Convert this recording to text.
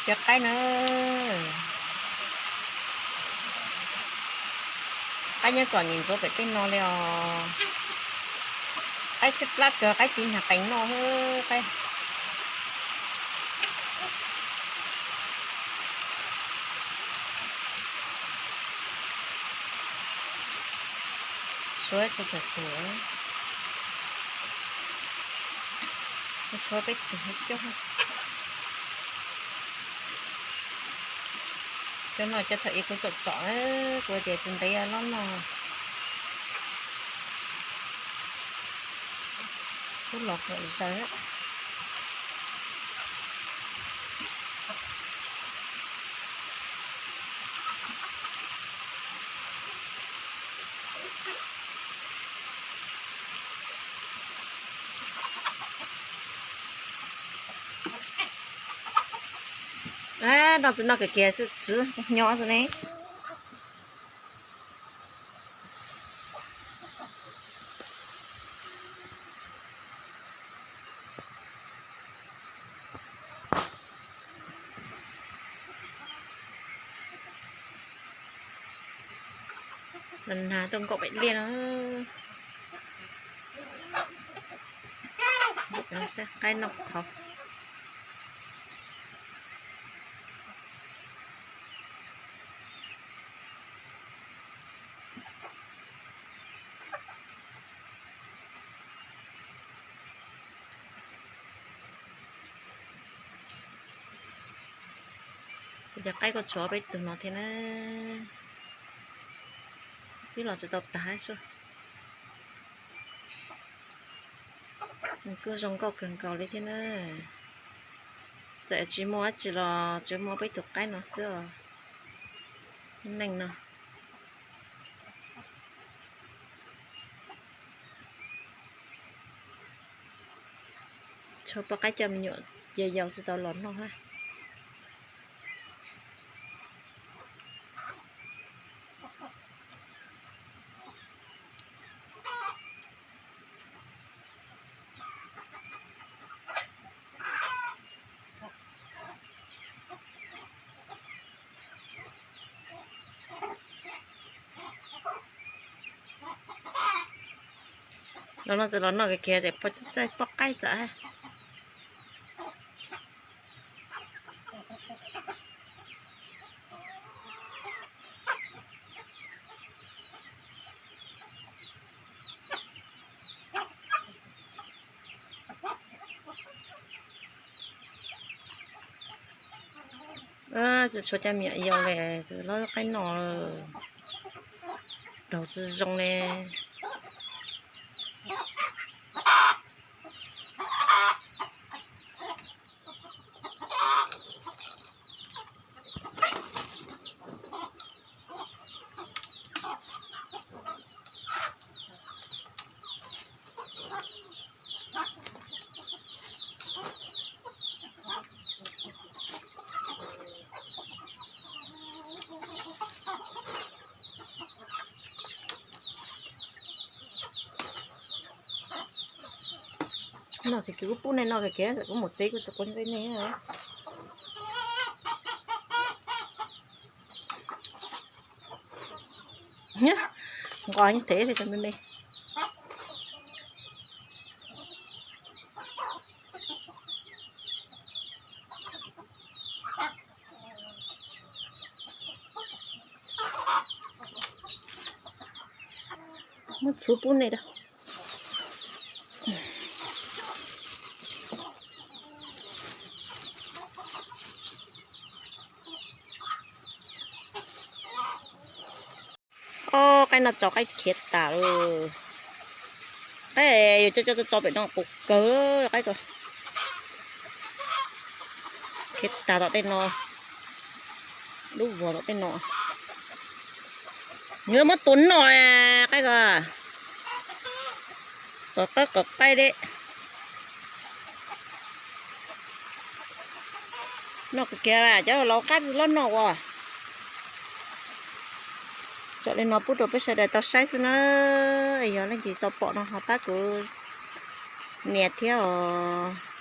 Cov qaib na, qaib nyob txom nyem ntxuav pem tej no li os. Qaib tshaib plab kawg, qaib tiv nyuag qees noj qaib. Suav tsis tawm tus, tshuav peb tug coj. Coj noj coj thaum ub kuv txom txom, kuv tias tsis ntev lob noj. Kuv los kom zaws. Noj tsis noj kiag kiag xwb, txiv nyob xwb ne. Nag tuaj nkaum pem liaj no. Qaib noj qhauv. Kuv cov qaib kuj tshuav peb tug no thiab na. Twb los tsis tau tag xwb. Nws kuj zoo nkauj kawg nkaus li thiab na. Txawm tsis muaj dab tsi los tsuas muaj peb tug qaib no xwb os. Lub neej no tshuav poj qaib coj me nyuam ces yau tsis tau los noj hab. Los no txawm los noj kiag kiag ces poj txaij poj qaib txawm. Tsis tshuav cov me nyuam yaus li, tsis loj qaib no, raug tsis zoo li. Noj kiag kiag, kuv pub nej noj kiag kiag, kuv mus tsev kuv tsis quav ntsej nej. Nqos nyob thev li tau me me. Muab txhuv pub nej da. Ob, qaib no tso qaib khiav tas lawm. Qaib yus coj coj tso pem no qus kawg qaib ko. Khiav tas tom tej no, lub vos tom tej no. Nws muab tua noj qaib ko. Qawm qaib qawm qaib li. Noj kiag kiag, cov laus qab tsis loj noj ua. Tso li no pub rau peb sawv daws tau saib xwb na. Yog leej twg tau pom no ho pab kuv nias thiab os.